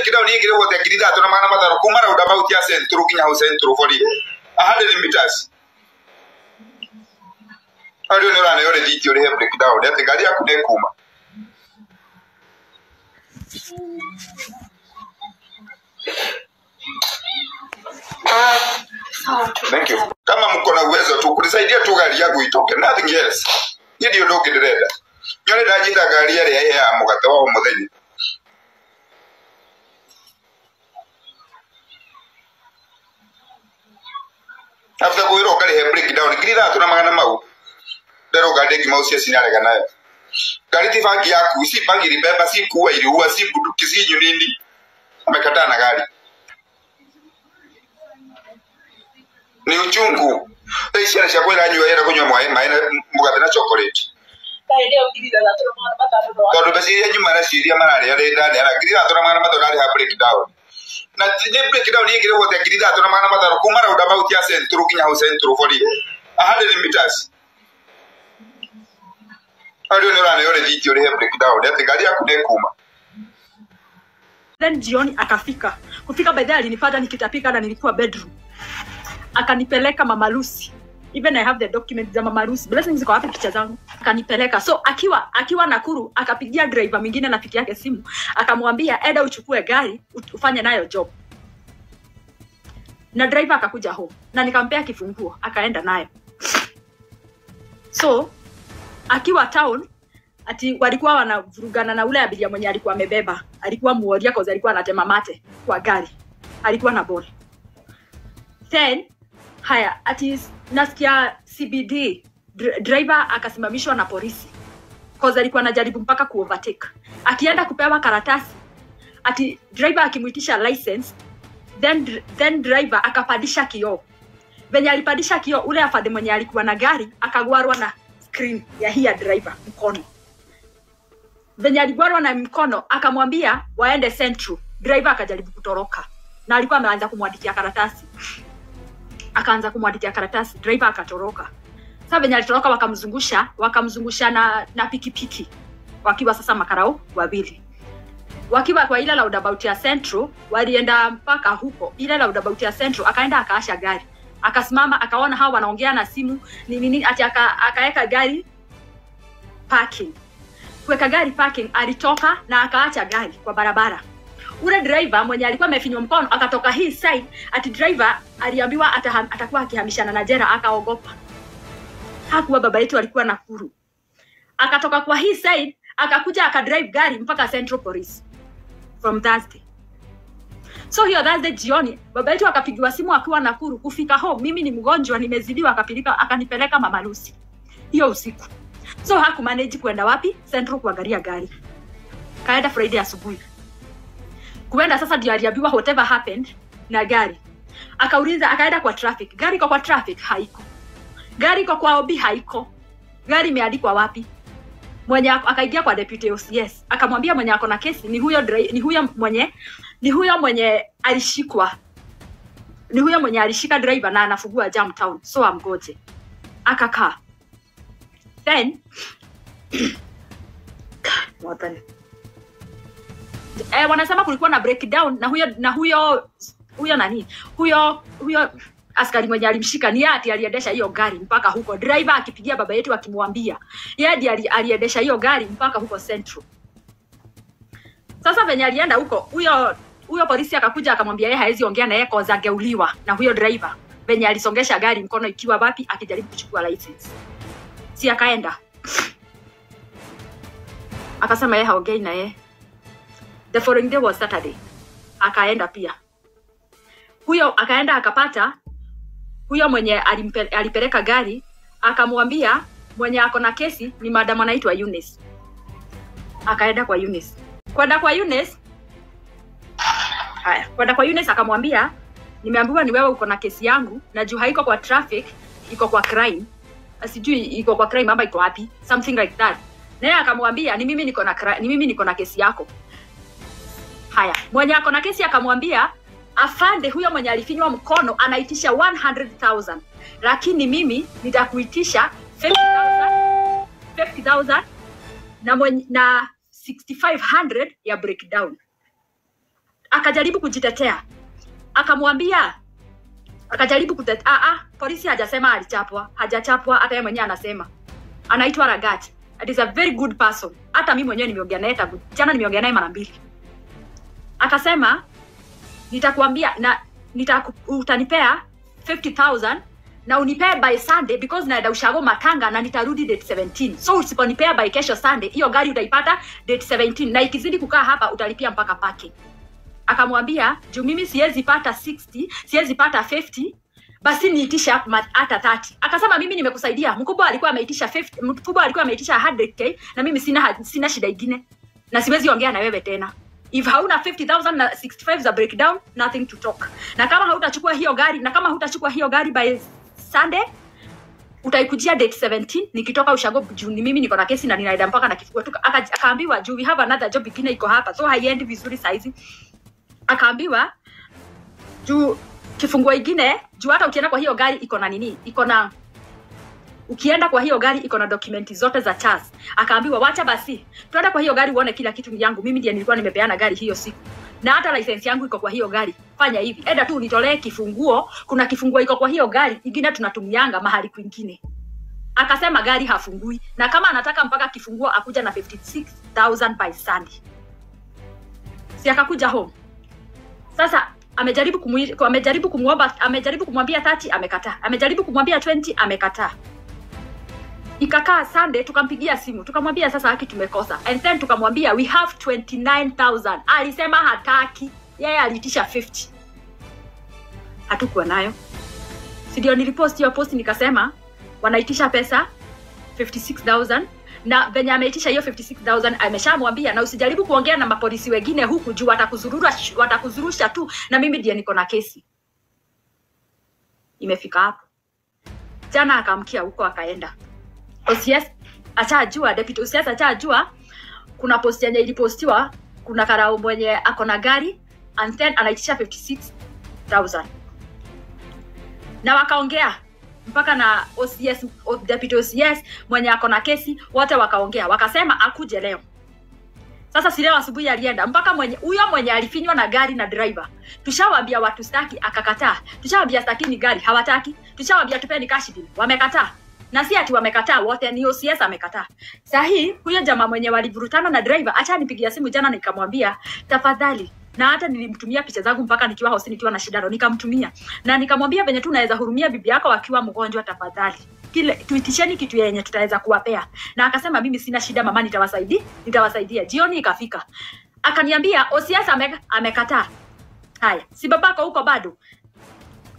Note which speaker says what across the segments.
Speaker 1: breakdown ĩngĩrĩhwo atĩa 3,500 kuma roundabout ya Central nginya hau Central bori 100 meters. Ariũ nĩ ũraneo rĩthiti ũrĩhe breakdown atĩ ngari yaku nĩ ĩkuma. Thank you. Kama mko na uwezo tu kunisaidia tu gari yangu itoke, nothing else. Niĩ ndio ũndũ ũngĩ ndĩrenda. Nyone ndanyita ngari ĩrĩa ya mũgate wa o mũthenya. After kwĩrwo ũkarĩhe breakdown 3,400 mau. Nderwo ngari ngima ũcio cinarega nayo. Ngari ti bangi yaku, si bangi ilibeba, si kuua iliua, si bunduki, si nini. Amekataa na gari. Ni uchungu. Thaa ciana ciakwa iranyua ira kunyua maĩ na mũgate na chocolate. Tondũ mbeca iria nyuma nacio iria mararĩa rĩ ndaneana 3,500 ndarĩha breakdown. Na nĩ breakdown ĩngĩrĩhwo atĩa 3,500 kuma roundabout ya Central nginya hau Central bori 100 meters. Ariũ nĩ ũraneo rĩthiti ũrĩhe breakdown atĩ ngari yaku nĩ ĩkuma.
Speaker 2: Then jioni akafika. Kufika by the alinipata nikitapika na nilikuwa bedroom. Akanipeleka Mama Lucy. Even I have the document za Mama Lucy. Blessings ziko wapi picha zangu? Akanipeleka. So akiwa Nakuru akapigia driver mwingine na rafiki yake simu, akamwambia enda uchukue gari ufanye nayo job. Na driver akakuja home na nikampea kifunguo akaenda nayo. So akiwa town ati walikuwa wanavurugana na ule abiria mwenye alikuwa amebeba. Alikuwa muoria cause alikuwa anatema mate kwa gari. Alikuwa na ball. Then haya ati nasikia CBD driver akasimamishwa na polisi cause alikuwa anajaribu mpaka ku overtake. Akienda kupewa karatasi ati driver akimuitisha license, then driver akapandisha kioo. Venye alipandisha kioo, ule afande mwenye alikuwa na gari akagwarwa na screen ya hii ya driver mkono. Venye aligwarwa na mkono akamwambia waende Central. Driver akajaribu kutoroka na alikuwa ameanza kumwandikia karatasi. Akaanza kumwandikia karatasi, driver akatoroka. Sasa venye alitoroka wakamzungusha na pikipiki. Wakiwa sasa makarao wawili. Wakiwa kwa ile roundabout ya Central, walienda mpaka huko. Ile roundabout ya Central akaenda akaasha gari. Akasimama akaona hao wanaongea na simu nini nini, ati akaeka gari parking. Kuweka gari parking, alitoka na akaacha gari kwa barabara. Ule driver mwenye alikuwa amefinywa mkono akatoka hii side, ati driver aliambiwa atakuwa akihamishana na jera, akaogopa. Hakuwa baba yetu alikuwa Nakuru. Akatoka kwa hii side, akakuja akadrive gari mpaka Central Police from Thursday. So hiyo Thursday jioni baba yetu akapigiwa simu akiwa Nakuru, kufika home mimi ni mgonjwa nimezidiwa, akanipeleka Mama Lucy hiyo usiku. So hakumanage kwenda wapi Central kuangalia gari. Kaenda Friday asubuhi. Kuenda sasa ndio aliambiwa whatever happened na gari. Akauliza, akaenda kwa traffic. Gari iko kwa traffic haiko. Gari iko kwa OB haiko. Gari imeandikwa wapi? Mwenye akaingia kwa deputy OCS, akamwambia mwenye ako na kesi ni huyo ni huyo mwenye alishikwa. Ni huyo mwenye alishika driver na anafungua jam town. So amgoje. Akakaa. Then what? Wanasema kulikuwa na breakdown na huyo nani? Huyo askari mwenye alimshika ni ati aliendesha hiyo gari mpaka huko. Driver akipigia baba yetu akimwambia yeye ndiye aliendesha hiyo gari mpaka huko Central. Sasa venye alienda huko, huyo polisi akakuja akamwambia yeye haezi ongea na yeye cause angeuliwa na huyo driver. Venye alisongesha gari mkono ikiwa wapi akijaribu kuchukua license. Si akaenda. Akasema yeye haongei na yeye. The following day was Saturday. Akaenda pia. Huyo akaenda akapata huyo mwenye alipeleka gari, akamwambia mwenye ako na kesi ni madam anaitwa Eunice. Akaenda kwa Eunice. Kwenda kwa Eunice. Haya, kwenda kwa Eunice akamwambia nimeambiwa ni wewe uko na kesi yangu na juu haiko kwa traffic, iko kwa crime. Sijui iko kwa crime ama iko wapi, something like that. Naye akamwambia ni mimi niko na ni mimi niko na kesi yako. Haya, mwenye ako na kesi akamwambia afande huyo mwenye alifinywa mkono anaitisha 100,000, lakini mimi nitakuitisha 50,000 na 6,500 ya breakdown. Akajaribu kujitetea. Akamwambia, akajaribu kutetea, polisi hajasema alichapwa, hajachapwa, hata yeye mwenyewe anasema. Anaitwa Ragat. It is a very good person. Hata mimi mwenyewe nimeongea naye tangu jana, nimeongea naye mara mbili. Akasema nitakuambia na utanipea 50,000 na unipee by Sunday because naenda ushago matanga na nitarudi date 17. So usiponipea by kesho Sunday, hiyo gari utaipata date 17 na ikizidi kukaa hapa utalipia mpaka parking. Akamwambia juu mimi siwezi pata 60, siwezi pata 50, basi niitishe hata 30. Akasema mimi nimekusaidia. Mkubwa alikuwa ameitisha 50, mkubwa alikuwa ameitisha 100k na mimi sina shida ingine. Na siwezi ongea na wewe tena. If hauna 50,000 na 65 za breakdown, nothing to talk. Na kama hautachukua hiyo gari, na kama hutachukua hiyo gari by Sunday, utaikujia date 17 nikitoka ushago juu ni mimi niko na kesi na ninaenda mpaka na kifungua. Akaambiwa juu we have another job ingine iko hapa, so haiendi vizuri saizi. Akaambiwa juu kifungua ingine, juu hata ukienda kwa hiyo gari iko na nini? Iko na, ukienda kwa hiyo gari iko na dokumenti zote za Charles. Akaambiwa wacha basi, tuenda kwa hiyo gari uone kila kitu ni yangu. Mimi ndiye nilikuwa nimepeana gari hiyo siku. Na hata license yangu iko kwa hiyo gari. Fanya hivi, enda tu unitolee kifunguo, kuna kifunguo iko kwa hiyo gari, ingine tunatumianga mahali kwingine. Akasema gari hafungui, na kama anataka mpaka kifunguo akuja na 56,000 by Sunday. Si akakuja home. Sasa amejaribu kumuomba, amejaribu kumwambia 30 amekataa. Amejaribu kumwambia 20 amekataa. Ikakaa Sunday tukampigia simu, tukamwambia sasa haki tumekosa. And then tukamwambia we have 29,000. Alisema hataki. Yeye aliitisha 50. Hatukuwa nayo. Si ndio nilipost hiyo post nikasema wanaitisha pesa 56,000 na venye ameitisha hiyo 56,000 ameshamwambia na usijaribu kuongea na mapolisi wengine huku juu watakuzurusha tu na mimi ndiye niko na kesi. Imefika hapo. Jana akaamkia huko akaenda. OCS achajua, deputy OCS achajua kuna post yenye ilipostiwa, kuna karao mwenye ako na gari and then anaitisha 56,000. Na wakaongea mpaka na OCS, deputy OCS mwenye ako na kesi, wote wakaongea, wakasema akuje leo. Sasa si leo asubuhi alienda mpaka mwenye huyo mwenye alifinywa na gari na driver. Tushawaambia watu staki, akakataa. Tushawaambia staki ni gari, hawataki. Tushawaambia tupeni cash deal, wamekataa. Na si ati wamekataa wote, ni OCS amekataa. Sahi huyo jamaa mwenye walivurutana na driver acha nipigia simu jana nikamwambia tafadhali, na hata nilimtumia picha zangu mpaka nikiwa hosi nikiwa na shida nikamtumia. Na nikamwambia venye tu unaweza hurumia bibi yako akiwa mgonjwa tafadhali. Kile tuitisheni kitu yenye tutaweza kuwapea. Na akasema mimi sina shida mama, nitawasaidia. Jioni ikafika. Akaniambia OCS amekataa. Haya, si babako huko bado.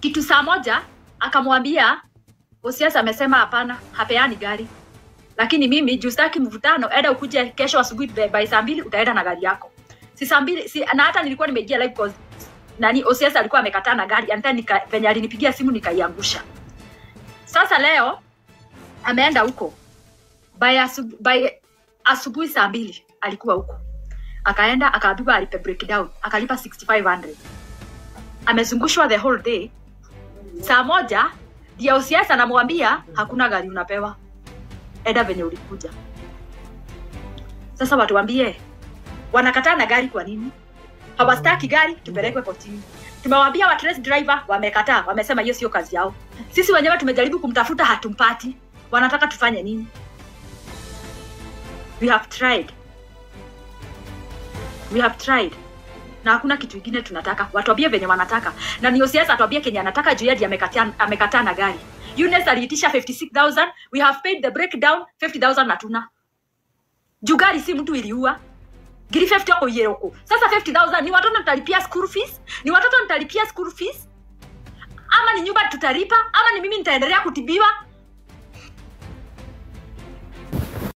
Speaker 2: Kitu saa moja akamwambia OCS amesema hapana, hapeani gari. Lakini mimi juu sitaki mvutano, enda ukuje kesho asubuhi by saa 2 utaenda na gari yako. Si saa 2, si, na hata nilikuwa nimeingia live cause nani OCS alikuwa amekataa na gari, and then venye alinipigia simu nikaiangusha. Sasa leo ameenda huko. By asubuhi saa 2 alikuwa huko. Akaenda akaambiwa alipe breakdown, akalipa 6500. Amezungushwa the whole day. Saa 1 ndio OCS anamwambia hakuna gari unapewa. Enda venye ulikuja. Sasa watu waambie wanakataa na gari kwa nini? Hawastaki gari tupelekwe kotini. Tumewaambia wa trace driver wamekataa, wamesema hiyo sio kazi yao. Sisi wenyewe tumejaribu kumtafuta hatumpati. Wanataka tufanye nini? We have tried. We have tried. Na hakuna kitu kingine tunataka. Watuambie venye wanataka. Na ni OCS atuambie Kenya anataka juu yeye amekataa na gari. Eunice aliitisha 56,000, we have paid the breakdown 50,000 na tuna. Juu gari si mtu iliua. Giri 50 yako yeroko. Sasa 50,000 ni watoto nitalipia school fees? Ni watoto nitalipia school fees? Ama ni nyumba tutalipa? Ama ni mimi nitaendelea kutibiwa?